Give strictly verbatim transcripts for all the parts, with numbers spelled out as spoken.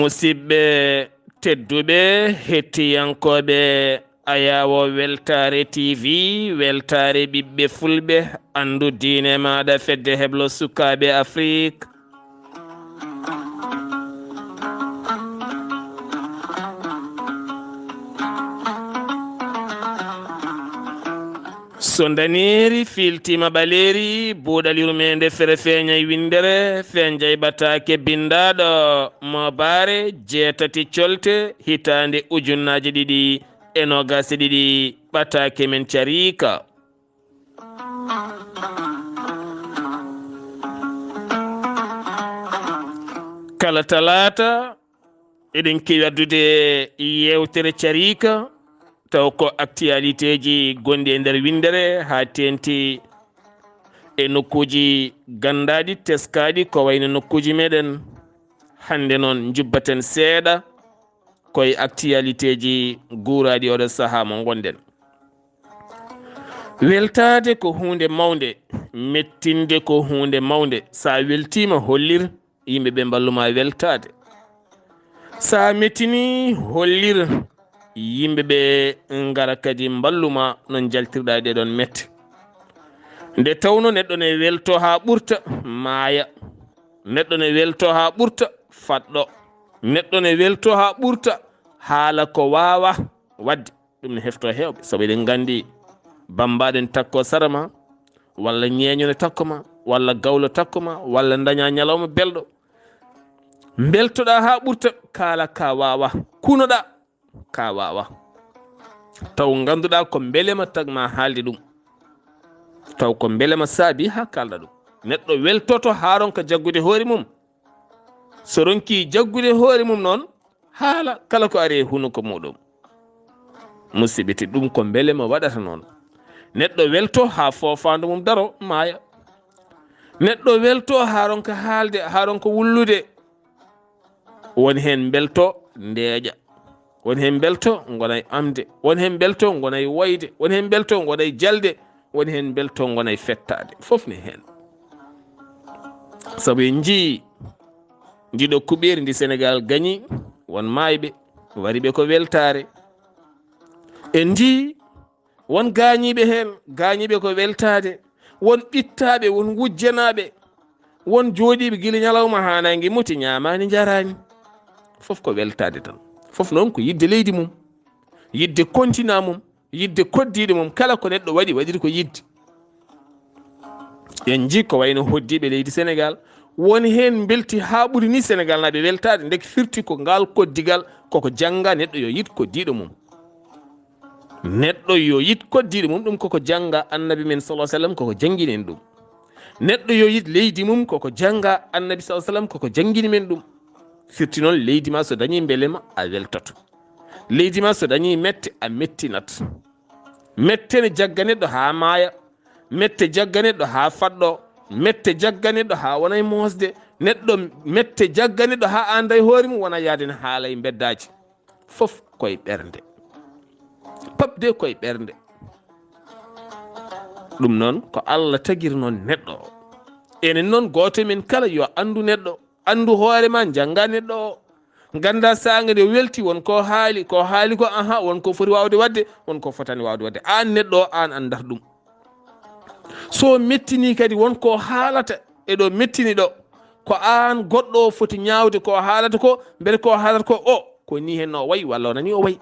Musidɓe tedduɓe, hettiyankooɓe Ayaawo Weltaare T V, weltaare ɓiɓɓe fulɓe, anndu diine maaɗa, fedde heblo sukaaɓe Afrik. So ndaneeri fiiltiima ɓaleeri, buuɗal yurmeende fere feeñay winndere, fenjay ɓataake binndaaɗo, moobaare jeetati colte, hitaande ujunnaaje ɗiɗi e noogaas e ɗiɗi, ɓataake men cariika. Kala talaata, eɗen keewi addude yeewtere cariika, taw ko actualitéji gonɗi e nder winndere, haa teeŋti e nokkuuji ganndaaɗi, teskaaɗi, ko wayno nokkuuji meɗen. Hannde noon, njubbaten seeɗa koye actualitéji guuraaɗi oɗo sahaa mo ngonɗen. Weltaade ko huunde mawnde, mettinde ko huunde mawnde. So a weltiima, hollir yimɓe ɓe mballu ma weltaade. So a mettinii, hollir yimɓe ɓe ngara kadi mballu ma no njaltirɗaa e ɗee ɗoon mette. Nde tawnoo neɗɗo ne weltoo haa ɓurta, maaya. Neɗɗo ne weltoo haa ɓurta, faɗɗo. Neɗɗo ne weltoo haa ɓurta, haala ko waawaa waɗde. Ɗum ne heftoo heewɓe, sabu eɗen nganndi bammbaaɗo ne takkoo sara ma, walla ñeeño ne takko ma, walla gawlo takko ma, walla ndañaa ñalawma belɗo. Mbeltoɗaa haa ɓurta, kaala ka waawaa, kunoɗaa ka waawaa. Taw ngannduɗaa ko mbelema tagma haalde ɗum. Taw ko mbelema saabi haa kaalɗaa ɗum. Neɗɗo weltoto haa ronka jaggude hoore mum. So ronkii jaggude hoore mum noon, haala kala ko ari e hunuko muɗum. Musidɓe tedduɓe, ɗum ko mbelema waɗata noon. Neɗɗo welto haa foofaandu mum daro, maaya. Neɗɗo welto haa ronka haalde, haa ronka wullude. Won heen mbelto ndeeƴa. Won heen mbelto ngona e amde. Won heen mbelto ngona e woyde. Won heen mbelto ngona e jalde. Won heen mbelto ngona e fettaade. Fof ne heen. Sabu en njii ndiɗo kuɓeeri ndi Senegaal gañi, won maayɓe, wariɓe ko weltaare. En njii won gaañiiɓe heen, gaañiiɓe ko weltaade, won ɓittaaɓe, won wujjanaaɓe, won jooɗiiɓe gila ñalawma haa naange muti, ñaamaani, njaraani. Fof ko weltaade tan. Fof noon ko yiɗde leydi mum, yiɗde continent mum, yiɗde koddiiɗo mum. Kala ko neɗɗo waɗi, waɗiri ko yiɗde. En njii ko wayno hoddiiɓe leydi Senegaal, won heen mbelti haa ɓuri ni Senegaalnaaɓe weltaade, ndeke firti ko ngaal koddigal koko jannga neɗɗo yo yiɗ koddiiɗo mum. Neɗɗo yo yiɗ koddiiɗo mum, ɗum koko jannga Annabi men, sallallahu alaihi wasallam, koko janngini en ɗum. Neɗɗo yo yiɗ leydi mum, koko jannga Annabi, sallallahu alaihi wasallam, koko janngini men ɗum. Firti noon, leydi ma so dañii mbelema, a weltoto. Leydi ma so dañii mette, a mettinat. Mette ne jagga neɗɗo haa maaya. Mette jagga neɗɗo haa faɗɗo. Mette jagga neɗɗo haa wona e moosde. Neɗɗo, mette jagga neɗɗo haa annda e hoore mum, wona yahde ne haala e mbeddaaji. Fof koye ɓernde. Pap de koye ɓernde. Ɗum noon ko Allah tagiri noon neɗɗo o. Enen noon, gooto e men kala yo anndu neɗɗo, anndu hoore ma, njannga neɗɗo o. Ngannda saanga nde welti, won ko haali, ko haali ko, aha, won ko foti waawde waɗde, won ko fotani waawde waɗde. Aan neɗɗo o, aan anndat ɗum. So mettinii kadi, won ko haalata e ɗo mettini ɗo. Ko aan goɗɗo o foti ñaawde ko haalata ko, mbele ko haalata ko o, ko nii hen o wayi, walla o nanii o wayi.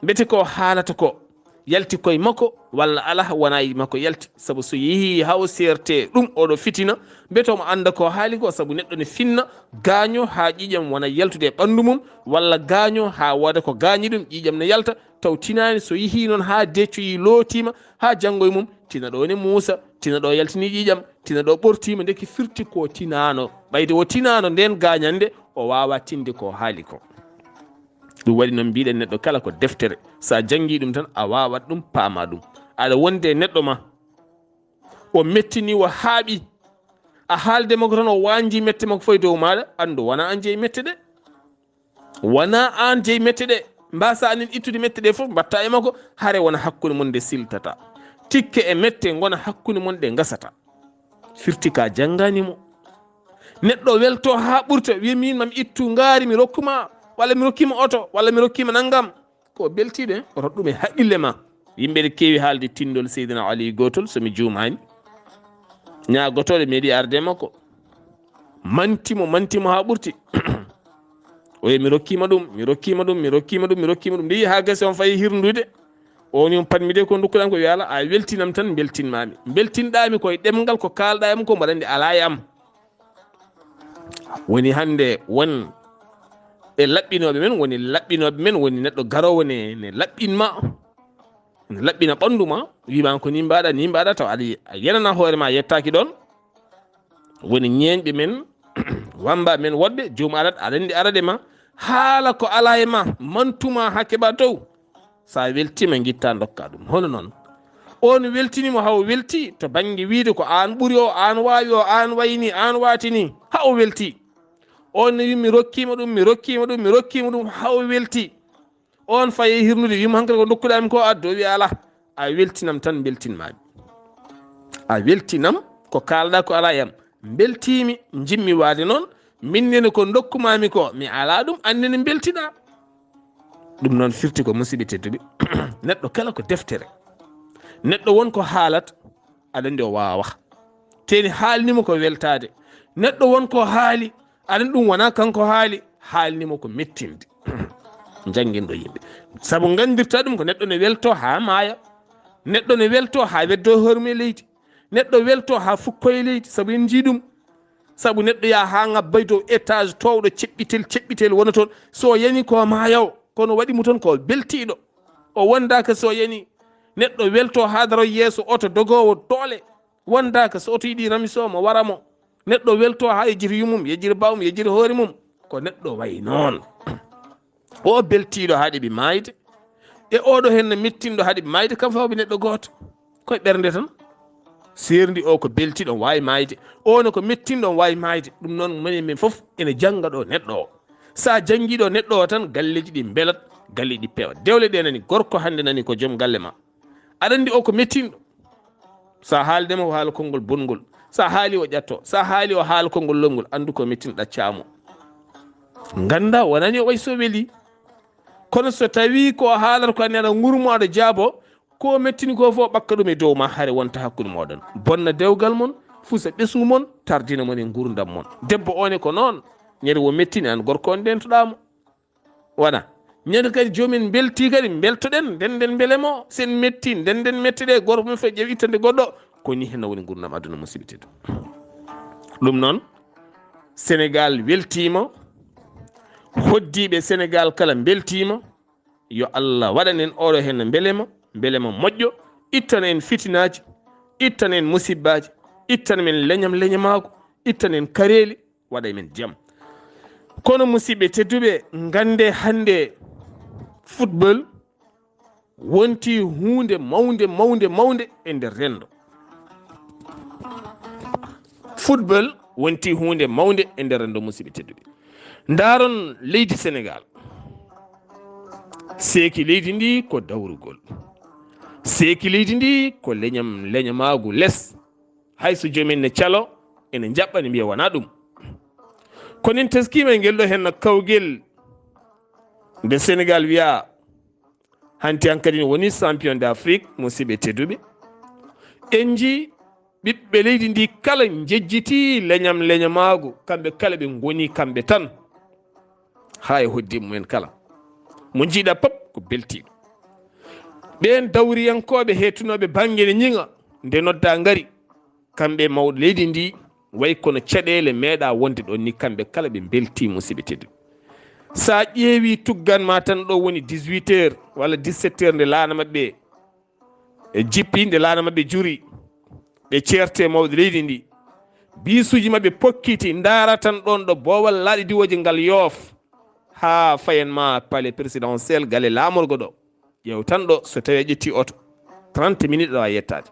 Mbete ko haalata ko yalti koye makko, walla alah, wonaa e makko yalti. Sabu so yehii haa o seerte ɗum, oɗo fitina, mbete omo annda ko haali ko, sabu neɗɗo ne finna, gaaño haa ƴiiƴam wona yaltude e ɓanndu mum, walla gaaño haa wooda ko gaañi ɗum, ƴiiƴam ne yalta, taw tinaani. So yehii noon haa deccoyii, lootiima, haa janngo e mum, tina ɗo ne muusa, tina ɗo yaltinii ƴiiƴam, tina ɗo ɓortiima, ndeke firti ko tinaano. Ɓayde o tinaano ndeen gaañannde, o waawaa tinde ko haali ko. Ɗum waɗi noon mbiɗen neɗɗo kala ko deftere. So a janngii ɗum tan, a waawat ɗum, paamaa ɗum. Aɗa wondi e neɗɗo ma, o mettini, o haaɓi, A haalde makko tan, o waanji mette makko fof e dow maaɗa, anndu wona aan jeyi mette ɗe. Wona aan jeyi mette ɗe. Mbasa anin ittude mette ɗe fof, mbatta e makko, hare wona hakkunde mon nde siltata. Tikke e mette ngona hakkunde mon ɗe ngasata. Firti ka janngaani mo. Neɗɗo welto haa ɓurta, wiya miin mam ittu ngaari mi rokkuma, walla mi rokkima oto, walla mi rokkima nanngam. Ko beltiiɗo en, oto ɗum e haqqille ma. Yimɓe ɗe keewi haalde tinndol Seydina Ali gootol, so mi juumaani. Ñaagotooɗo meeɗi arde e makko. Manti mo, manti mo haa ɓurti. O wiya mi rokkima ɗum, mi rokkima ɗum, mi rokkima ɗum, mi rokkima ɗum. Nde yi haa gasi on fayi hirndude. O woni on patmi de ko ndokkuɗam ko wiya ala, a weltinam tan mbeltinmami. Mbeltinɗami koye ɗemngal ko kaalɗa e am ko mbaɗa nde ala e am. Woni hannde won e laɓɓinooɓe men, woni laɓɓinooɓe men, woni neɗɗo garoowo ne, ne laɓɓin ma, ne laɓɓina ɓanndu ma, wima ko ni mbaɗa, ni mbaɗa, taw aɗa, a yenana hoore ma yettaaki ɗoon. Woni ñeeñɓe men, wamba men woɗɓe, joom alat, aɗa anndi arade ma, haala ko ala e ma, mantuma haa keɓa dow. Sa weltima, ngitta, dokka ɗum. Hono noon? On weltinimo haa o welti to bannge wiide ko aan ɓuri o, aan waawi o, aan wayni, aan waatini, haa o welti. On ne wi mi rokkima ɗum, mi rokkima ɗum, mi rokkima ɗum, haa o welti. On fayi hirnude, wimo hankadi ko dokkuɗami ko addo, wi ala, a weltinam tan, beltinmami. A weltinam ko kalɗa ko ala e am. Beltimi, jimmi waade noon, min nene ko dokkumami ko, mi ala ɗum, annene beltiɗa. Ɗum noon firti ko, musidɓe tedduɓe, neɗɗo kala ko deftere. Neɗɗo won ko haalat, aɗa anndi o wawa. Teni haalnimo ko weltade. Neɗɗo won ko haali, aɗa anndi ɗum wona kanko haali, haalnimo ko mettinde. Jannginɗo yimɓe. Sabu nganndirta ɗum ko neɗɗo ne welto haa maaya. Neɗɗo ne welto haa weddo hoore mum e leydi. Neɗɗo welto haa fukko e leydi, sabu en njii ɗum. Sabu neɗɗo yaa haa ŋabbay dow étage toowɗo ceɓɓitel, ceɓɓitel wona toon. So o yani ko maayawo, kono waɗi mo toon ko beltiiɗo. O wondaaka so o yani. Neɗɗo welto haa daro yeeso oto dogoowo doole. Wondaaka so oto yiɗi ramiso mo wara mo. Neɗɗo welto haa yejjiti yumum, yejjiti bawum, yejjiti hoore mum. Ko neɗɗo wayi noon. O beltiiɗo haa ɗeɓi maayde. E oɗo heen no mettinɗo haa ɗeɓi maayde, kam fawɓe neɗɗo gooto. Koye ɓernde tan. Seerndi o ko beltiiɗo, waawi maayde. O ne ko mettinɗo, waawi maayde. Ɗum noon, moni men fof ene jannga ɗo neɗɗo o. Sa janngi ɗo neɗɗo o tan, galleeji ɗi mbelat, galleeji ɗi peewat. Dewle ɗe nani, gorko hannde nani ko joom galle ma. Aɗa anndi o ko mettinɗo. Sa haalde mo o haala konngol bonngol. Sa haali o ƴatto. Sa haali o haala konngol lomngol. Anndu ko mettinɗo, ɗaccaa mo. Ngannda wonani o way so weli. Kono so tawi ko haalata ko anndi aɗa ngurmo aɗa jaabo, ko mettini ko fof ɓakka ɗum e dow ma, hare wonta hakkunde moɗon. Bonna dewgal mon, fusa ɓesu mon, tardina mon e ngurdam mon. Debbo o ne ko noon, ñande wo mettini an gorko on dentoɗa mo. Wona. Ñande kadi joomin belti kadi beltoɗen, ndenden mbele mo, sen metti, ndenden metteɗe, gorko mum fof ƴeew ittande goɗɗo. Ko ni hen woni ngurdam aduna, musidɓe teddu. Ɗum noon, Sénégal weltiima, hoddiiɓe Sénégal kala mbeltiima. Yo Allah waɗan en oɗo heen mbelema, mbelema moƴƴo, ittana en fitinaaji, ittana en musibbaaji, ittana men leñam leñamaagu, ittana en kareeli, waɗa e men jam. Kono musidɓe tedduɓe, ngannde hannde football wonti huunde mawnde, mawnde, mawnde e nder renndo. Football wonti huunde mawnde e nder renndo, musidɓe tedduɓe. Ndaaron leydi Senegal. Seeki leydi ndi ko dawrugol. Seeki leydi ndi ko leñam, leñamaagu les. Hay so joomin ne calo, ene njaɓɓa ne mbiya wona ɗum. Kono en teskiima e ngel ɗo henna kawgel nde Senegal wiya hanti hankadi ne woni champion d'Afrique, musidɓe tedduɓe. En njii ɓiɓɓe leydi ndi kala njejjiti leñam leñamaagu, kamɓe kala ɓe ngoni kamɓe tan. Haa e hoddiiɓe mumen kala. Mo njiiɗa pop ko beltiiɗo. Ɓeen dawriyankooɓe heettunooɓe bannge ne ñiŋa nde nodda ngari. Kamɓe mawɗo leydi ndi, way kono caɗeele meeɗa wonde ɗon ni, kamɓe kala ɓe mbelti, musidɓe tedduɓe. Sa ƴeewi tuggan ma tan ɗo woni dix-huit heures walla dix-sept heures nde laana maɓɓe e jippi, nde laana maɓɓe juri, ɓe ceerte mawɗo leydi ndi. Biisuuji maɓɓe pokkiti, ndaara tan ɗon ɗo boowal laaɗe diwooje ngal yoof. Haa fayen ma palais présidentiel, gale laamorgo ɗo. Ƴeew tan ɗo, so tawi a ƴetti oto, trente minutes aɗa waawi yettaade.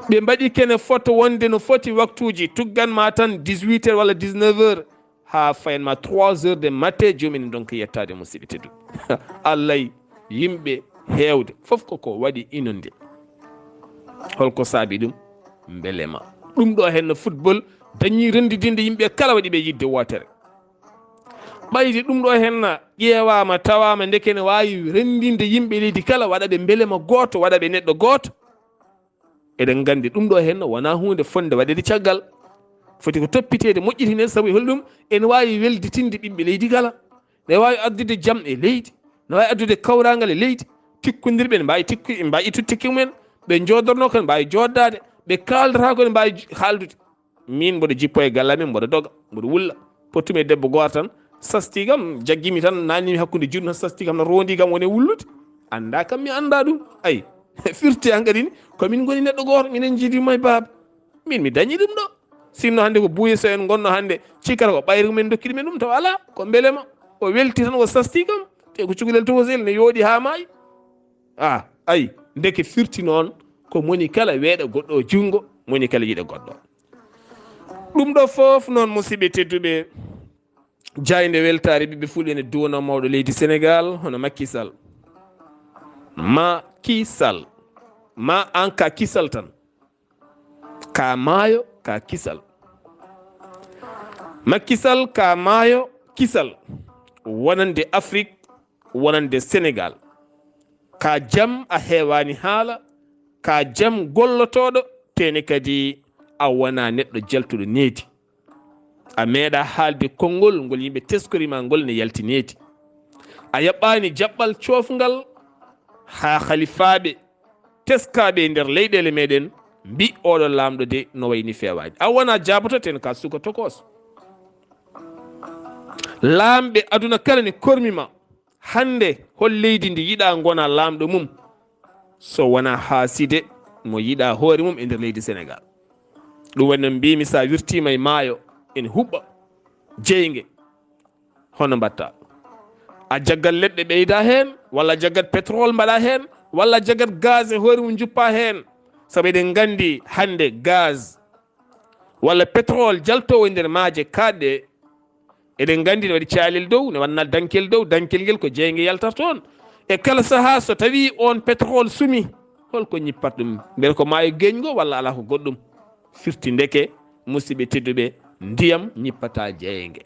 Ɓe mbaɗi kene foto wonde no foti waktuuji, tuggan ma tan dix-huit heures walla dix-neuf heures, haa fayan ma trois heures de matin, joomum ene ndonka yettaade, musidɓe tedduɓe. Allay, yimɓe heewde, fof ko ko waɗi inonde. Holko saabi ɗum? Mbelema. Ɗum ɗo henno football dañi renndidinde yimɓe kala, waɗi ɓe yiɗde wootere. Ɓayde ɗum ɗo henna ƴeewaama, tawaama, ndeke ne waawi renndinde yimɓe leydi kala, waɗa ɓe mbelema gooto, waɗa ɓe neɗɗo gooto. Eɗen nganndi ɗum ɗo henna wonaa huunde fotnde waɗeede caggal. Foti ko toppiteede, moƴƴitineede, sabu e holɗum? Ene waawi welditinde ɓiɓɓe leydi kala. Ne waawi addude jam e leydi. Ne waawi addude kawraangal e leydi. Tikkondirɓe ne mbaawi tikku-, mbaawi ittude tikki mumen. Ɓe njoodornoo ko ne mbaawi jooddaade. Ɓe kaaldataa ko ne mbaawi haaldude. Min mboɗo jippo e galle amen, mboɗo doga, mboɗo wulla. Pottumi e debbo gooto tan, sasti kam, jaggimi tan, naannimi hakkunde juuɗe, tan sasti kam, na rondi kam, woni e wullude. Annda kam, mi annda ɗum. Ay, firti an kadi ni, ko min ngoni neɗɗo gooto, minen njiidi ma e baaba. Min mi dañi ɗum ɗo. Sinno hannde ko buuye, so en ngonno hannde, cikkata ko ɓayre mumen dokki ɗumen ɗum, tawa alaa, ko mbelema. O welti tan, o sasti kam, te ko cukalel tokosel, ne yooɗi haa maayi. Ah, ay, ndeke firti noon, ko moni kala weeɗa goɗɗo o junngo, moni kala yiɗa goɗɗo. Ɗum ɗo fof noon, musidɓe tedduɓe, jaaynde weltaare ɓiɓɓe fulɓe ene duwano mawɗo leydi Senegaal, hono Macky Sall. Macky Sall. Ma an ka kisal tan. Ka maayo, ka kisal. Macky Sall ka maayo, kisal. Wonande Afrik, wonande Senegaal. Ka jam a heewaani haala, ka jam gollotooɗo, tene kadi a wonaa neɗɗo jaltuɗo needi. A meeɗaa haalde konngol ngol yimɓe teskori ma ngol ne yalti needi. A yaɓɓaani jaɓɓal coofngal haa halifaaɓe teskaaɓe e nder leyɗeele meɗen mbi oɗo laamɗo de no wayi ni feewaani. A wonaa jaaboto ten ka suka tokos. Laamɓe aduna kala ne kormi ma. Hannde, hol leydi ndi yiɗaa ngona laamɗo mum, so wonaa haaside mo yiɗaa hoore mum e nder leydi Senegaal? Ɗum waɗi noon mbiymi, so a wirtiima e maayo, ene huɓɓa jeynge, hono mbaɗta? A jaggat leɗɗe ɓeyda heen, walla a jaggat pétrole mbaɗa heen, walla a jaggat gaz e hoore mum njuppa heen? Sabu eɗen nganndi hannde gaz walla pétrole jaltoowo e nder maaje kaaɗɗe, eɗen nganndi ne waɗi caalel dow, ne waɗna dankel dow, dankel ngel ko jeynge yaltata toon. E kala sahaa so tawii oon pétrole sumi, holko ñippat ɗum? Mbele ko maayo geeñngo walla alaa ko goɗɗum? Firti ndeke, musidɓe tedduɓe, ndiyam ñippata jeynge.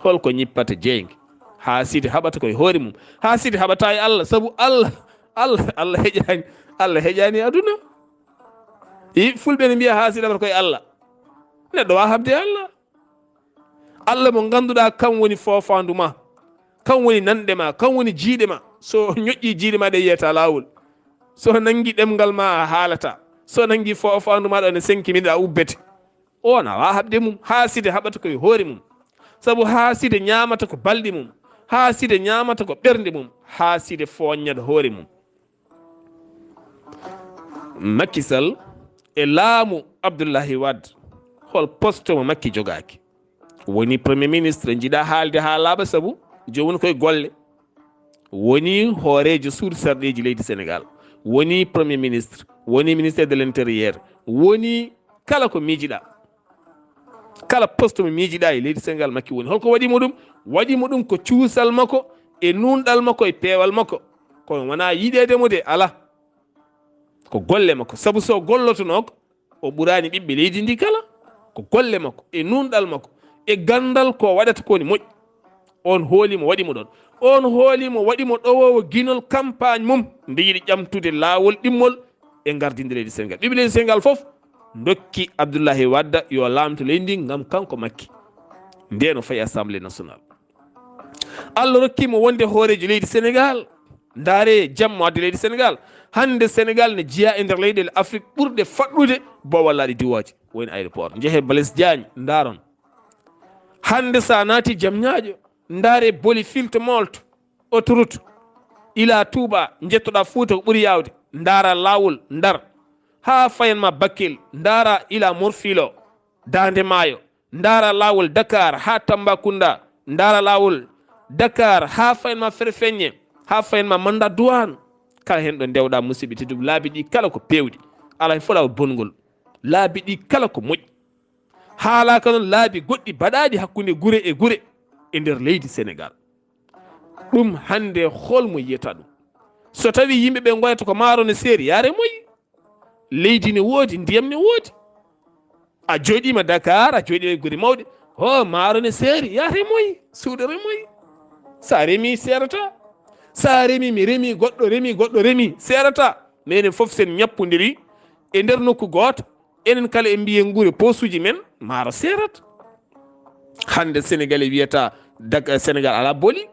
Holko ñippata jeynge? Haaside haɓata ko e hoore mum. Haaside haɓata e Allah, sabu Allah, Allah, Allah heƴaani, Allah heƴaani aduna. Yi, fulɓe ne mbiya haaside haɓata ko e Allah. Neɗɗo waawa haɓde e Allah. Allah mo ngannduɗaa kam woni foofaandu ma, kam woni nanɗe ma, kam woni jiiɗe ma. So ñoƴƴi jiiɗe ma ɗe yiyata laawol. So nanngi ɗemngal ma a haalata. So nanngi foofaandu ma ɗo ne senki min a ubbete. O na waawa haɓde mum. Haaside haɓata ko e hoore mum. Sabu haaside ñaamata ko balɗe mum. Haaside ñaamata ko ɓernde mum. Haaside fooññata hoore mum. Macky Sall e laamu Abdoulaye Wade, hol poste mo Macky jogaaki? Woni premier ministre, njiɗa haalde haa laaɓa sabu joomum koye golle. Woni hooreejo suudu sarɗeeji leydi Senegaal. Woni premier ministre. Woni ministère de l'intérieur. Woni kala ko miijiɗa. Kala poste mo miijiɗa e leydi Senegaal, Macky woni. Holko waɗi mo ɗum? Waɗi mo ɗum ko cuusal makko, e nuunɗal makko, e peewal makko. Kono wonaa yiɗeede mo de, alaa. Ko golle makko. Sabu so gollotonoo ko, o ɓuraani ɓiɓɓe leydi ndi kala. Ko golle makko, e nuunɗal makko, e ganndal ko waɗata ko ne moƴƴi. On hooli mo, waɗi mo ɗon. On hooli mo, waɗi mo ɗowoowo ginol campagne mum, nde yiɗi ƴamtude laawol ɗimmol e ngardinde leydi Senegaal. Ɓiɓɓe leydi Senegaal fof ndokki Abdoulaye Wade yo laamto leydi ndi ngam kanko Macky. Ndeen o fayi Assemblée nationale. Allah rokki mo wonde hooreejo leydi Senegaal. Ndaare jam mo addi leydi Senegaal. Hannde Senegaal ne jeyaa e nder leyɗeele Afrik ɓurɗe faɗɗude boowal laaɗe diwooje, woni aéroport. Njehee Blaise Diagne, ndaaron. Hannde so a naati Diamniadio, ndaare boli filte molto, autoroute, ila Touba, njettoɗaa Fuuta ko ɓuri yaawde, ndaara laawol Ndar, haa fayan ma Bakel, ndaara ila Morfilo, Daande Maayo, ndaara laawol Dakar haa Tambacounda, ndaara laawol Dakar haa fayan ma Ferefeññe, haa fayan ma Manda Duwaan. Kala heen ɗo ndewɗaa, musidɓe tedduɓe, laabi ɗi kala ko peewɗi. Alaa e fof laawol bonngol. Laabi ɗi kala ko moƴƴi. Haalaaka noon laabi goɗɗi baɗaaɗi hakkunde gure e gure e nder leydi Senegaal. Ɗum hannde hol mo yiyata ɗum? So tawii yimɓe ɓe ngoyata ko maaro ne seeri, yaa remoyi. Leydi ne woodi, ndiyam ne woodi. A jooɗiima Dakar, a jooɗiima e gure mawɗe, o maaro ne seeri, yaa remoyi, suuɗa remoyi. So a remii, seerata. So a remii, mi remii, goɗɗo remii, goɗɗo remii, seerata. Mais enen fof, so en ñappondirii e nder nokku gooto, enen kala en mbiye nguure poosuuji men, maaro seerat. Hannde Senegalais wiyata Dak-, Senegal alaa boli,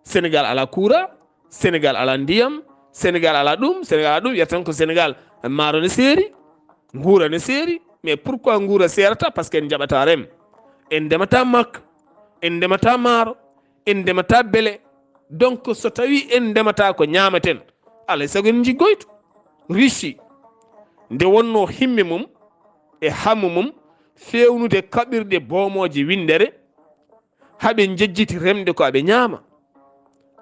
Senegal alaa kuura, Senegal alaa ndiyam, Senegal alaa ɗum, Senegal alaa ɗum, wiyata tan ko Senegal maaro ne seeri, nguura ne seeri. Mais pourquoi nguura seerata? Parce que en njaɓata rem. En ndemata makka, en ndemata maaro, en ndemata bele. Donc, so tawii en ndemata ko ñaamaten, alaa e sago en njiggoyto. Russie, nde wonnoo himme mum e hammu mum feewnude kaɓirɗe boomooje winndere, haa ɓe njejjiti remde ko aɓe ñaama.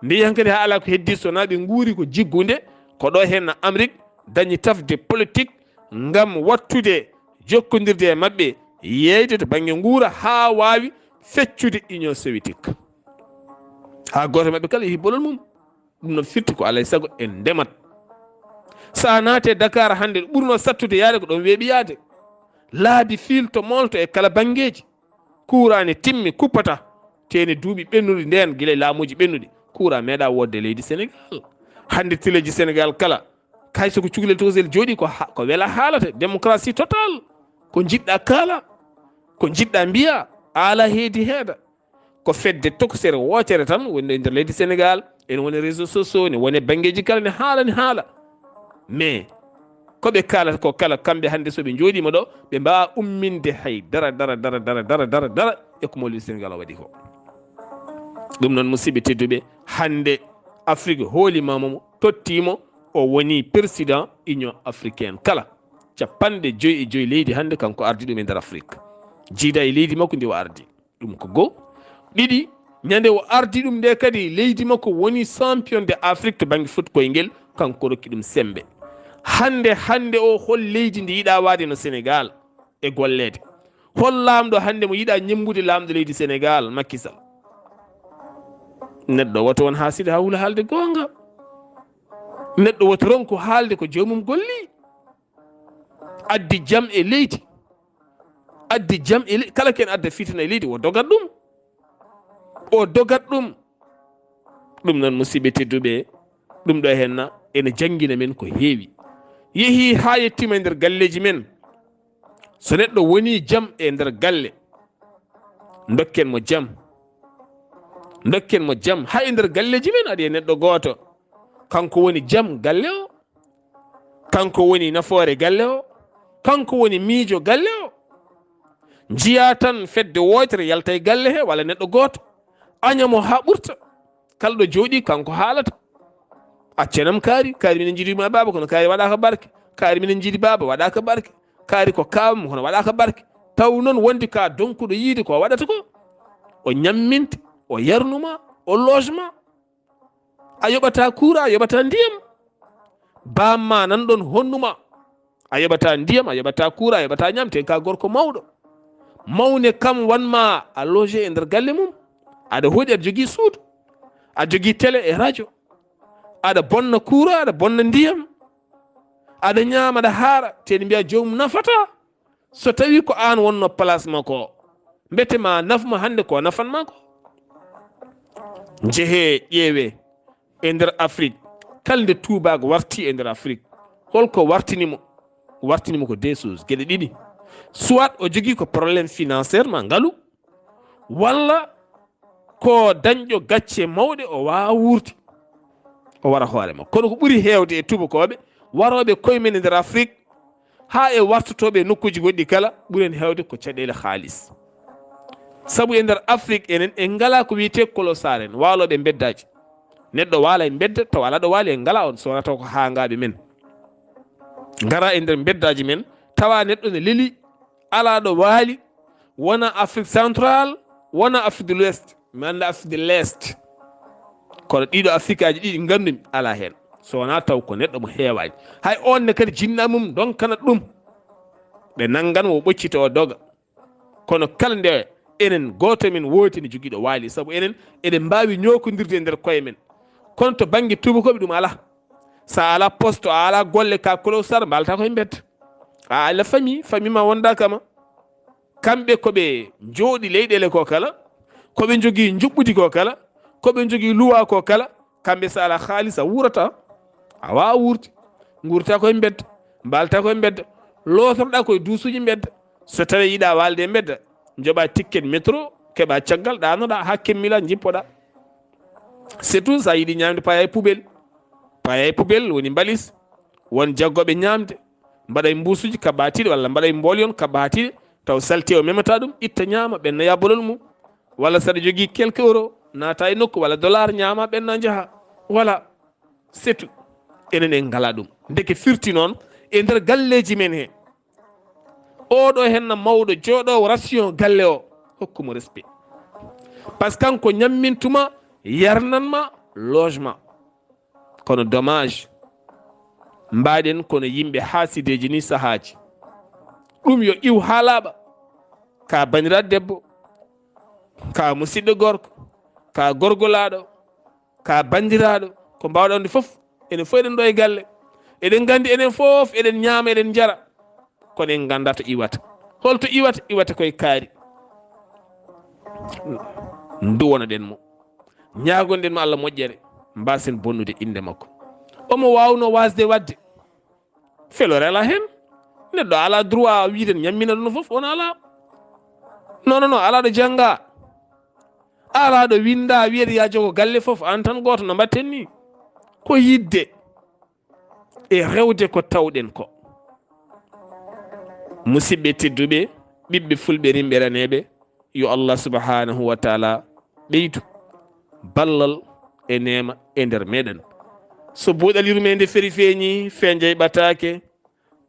Ndeen hankadi haa alaa ko heddii so wonaa ɓe nguuri ko jiggunde, ko ɗo heen Amrik dañi tafde politik ngam waɗtude jokkondirde e maɓɓe, yeeyde to bannge nguura haa waawi feccude Union Soviétique. Haa gooto e maɓɓe kala yehi bolol mum. Ɗum noon firti ko alaa e sago en ndemat. So a naati e Dakar hannde, ɗo ɓurnoo sattude yaade ko ɗoon weeɓi yaade. Laabi fiilto moolto e kala banngeeji. Kuuraa ne timmi, kuppata. Teeni duuɓi ɓennuɗi ndeen, gila e laamuuji ɓennuɗi, kuuraa meeɗaa woodde leydi Senegaal. Hannde teleeji Senegaal kala, hay so ko cukalel tokosel jooɗii, ko ha-, ko wela haalata, démocratie totale. Ko njiɗɗaa kaala, ko njiɗɗaa mbiyaa, a alaa heedi heeda. Ko fedde tokosere wootere tan woni e nder leydi Senegaal, ene woni réseaux sociaux, ne woni e banngeeji kala, ne haala, ne haala. Mais ko ɓe kaalata ko kala, kamɓe hannde so ɓe njooɗiima ɗo, ɓe mbaawaa umminde hay dara, dara, dara, dara, dara, dara, dara e ko mawlidi Senegaal o waɗi ko. Ɗum noon, musidɓe tedduɓe, hannde Afrik hooliima mo, tottii mo, o woni président Union africaine kala. Capanɗe joyi e joyi leydi hannde kanko ardi ɗum e nder Afrik. Jiida e leydi makko ndi o ardi. Ɗum ko goo. Ɗiɗi, ñande o ardi ɗum nde kadi, leydi makko woni champion de Afrique to bannge foot koyngel, kanko rokki ɗum semmbe. Hannde, hannde o, hol leydi ndi yiɗaa waade no Senegaal e golleede? Hol laamɗo hannde mo yiɗaa ñemmbude laamɗo leydi Senegaal, Macky Sall? Neɗɗo woto won haaside haa hula haalde goonga. Neɗɗo woto ronku haalde ko joomum golli. Addi jam e leydi. Addi jam e leydi. Kala ken adda fitina e leydi, o dogat ɗum. O dogat ɗum. Ɗum noon, musidɓe tedduɓe, ɗum ɗo henna ene janngina men ko heewi. Yehii haa yettiima e nder galleeji men. So neɗɗo wonii jam e nder galle, ndokken mo jam. Ndokken mo jam. Haa e nder galleeji men, aɗa e neɗɗo gooto. Kanko woni jam galle o. Kanko woni nafoore galle o. Kanko woni miijo galle o. Njiyaa tan fedde wootere yalta e galle he, walla neɗɗo gooto. Aña mo haa ɓurta. Kala ɗo jooɗii, kanko haalata. Accanam kaari, kaari minen njiɗi ma baaba, kono kaari waɗaaka barke. Kaari minen njiɗi baaba, waɗaaka barke. Kaari ko kaawam, kono waɗaaka barke. Taw noon wondi ka donkuɗo yiide ko waɗata ko. O ñamminte, o yarnuma, o logement. A yoɓata kuura, a yoɓata ndiyam. Baamma nan ɗon honnuma. A yoɓata ndiyam, a yoɓata kuura, a yoɓata ñamte, ka gorko mawɗo. Mawne kam wanma a loge e nder galle mum. Aɗa hoɗi, aɗa jogii suudu. Aɗa jogii télé e radio. Aɗa bonna kuura, aɗa bonna ndiyam. Aɗa ñaama, aɗa haara, te ene mbiya joomum nafata. So tawii ko aan wonno place makko, mbete ma nafma hannde ko nafanma ko. Njehee ƴeewee e nder Afrik, kala nde tuubaako warti e nder Afrik, holko wartini mo? Wartini mo ko deux choses, geɗe ɗiɗi. Soit o jogii ko problème financièrement, ngalu, walla ko dañɗo gacce mawɗe, o waawa wuurde, o wara hoore makko. Kono ko ɓuri heewde e tubakooɓe warooɓe koye men e nder Afrik, haa e wartotooɓe e nokkuuji goɗɗi kala, ɓuri en heewde ko caɗeele haalis. Sabu e nder Afrik enen en ngalaa ko wiyetee kolosaare, en waalooɓe mbeddaaji. Neɗɗo waala e mbedda, tawa alaa ɗo waali, en ngalaa on, so wonaa taw ko haangaaɓe men. Ngara e nder mbeddaaji men, tawa neɗɗo ne leli, alaa ɗo waali, wona Afrique centrale, wona Afrique de l'Ouest, mi annda Afrique de l'Est. Kono ɗiɗo Afrikaaji ɗiɗi nganndu-mi alaa heen. So wonaa taw ko neɗɗo mo heewaani. Hay oon ne kadi jinnaa mum ndonkana ɗum. Ɓe nanngan mo, o ɓoccita, o doga. Kono kala nde enen gooto men wooti ne jogii ɗo waali, sabu enen eɗen mbaawi ñookondirde e nder koye men. Kono to bannge tuubakooɓe ɗum alaa. So a alaa poste, a alaa golle, ka Kolo Sar, mbalta koye mbedda. A alaa famille, famille ma wonda kama. Kamɓe ko ɓe njooɗi leyɗeele ko kala, ko ɓe njogii njuɓɓudi ko kala, ko ɓe njogii luwa ko kala, kamɓe so alaa haalis a wuurata, a waawa wuurde. Nguurta koye mbedda, mbalta koye mbedda, lootorɗa koye duusuuji mbedda. So tawii yiɗa waalde e mbedda, njoɓa ticket métro, keɓa caggal, ɗaanoɗa haa kemmila, njippoɗa. C'est tout. Sa yiɗi ñaamde, paya e poubelle. Paya e poubelle woni mbalis. Won jaggooɓe ñaamde, mbaɗa e mbuusuuji kaɓɓaatiiɗe walla mbaɗa e mboolyon kaɓɓaatiiɗe, taw salti o memata ɗum, itta ñaama, ɓenna ya bolol mum. Walla saɗa jogii quelques euros, naata e nokku walla dollar, ñaama, ɓenna, njaha. Voilà, c'est tout. Enen en ngala ɗum. Ndeke firti noon e nder galleeji men he. Oɗo henna mawɗo jooɗoowo ration galle o, hokku mo respect. Parce que kanko ñammintuma, yarnanma, logement. Kono dommage, mbaɗen kono yimɓe haasideeji ni sahaaji. Ɗum yo iw haa laaɓa. Ka bandiraaɗo debbo, ka musidɗo gorko, ka gorgolaaɗo, ka bandiraaɗo, ko mbawɗa wonde fof, enen fof eɗen ɗo e galle. Eɗen nganndi enen fof eɗen ñaama, eɗen njara. Kono en nganndaa to iwata. Holto iwata? Iwata koye kaari. Nduwonoɗen mo. Ñaagonɗen mo Allah moƴƴere. Mbasen bonnude innde makko. Omo waawno waasde waɗde. Feloore alaa heen. Neɗɗo alaa droit wiide ñammina ɗum fof, on alaa. Non, non, non, alaa ɗo jannga. Alaa ɗo winnda, wiyete ya jogo galle fof, aan tan gooto no mbaɗten ni. Ko yiɗde e rewde ko tawɗen ko. Musidɓe tedduɓe, ɓiɓɓe fulɓe rimɓe raneeɓe, yo Allah subhanahu wa taala ɓeydu ballal e neema e nder meɗen. So buuɗal yurmeende feri feeñi, fenjay ɓataake,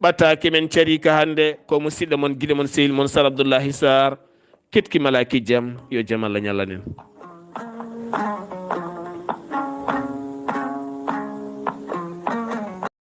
ɓataake men cari ka hannde, ko musidɗo mon, giɗo mon, sehil mon, Sar Abdullahi Sar, ketki malaaki jam, yo jam Allah ñallanen.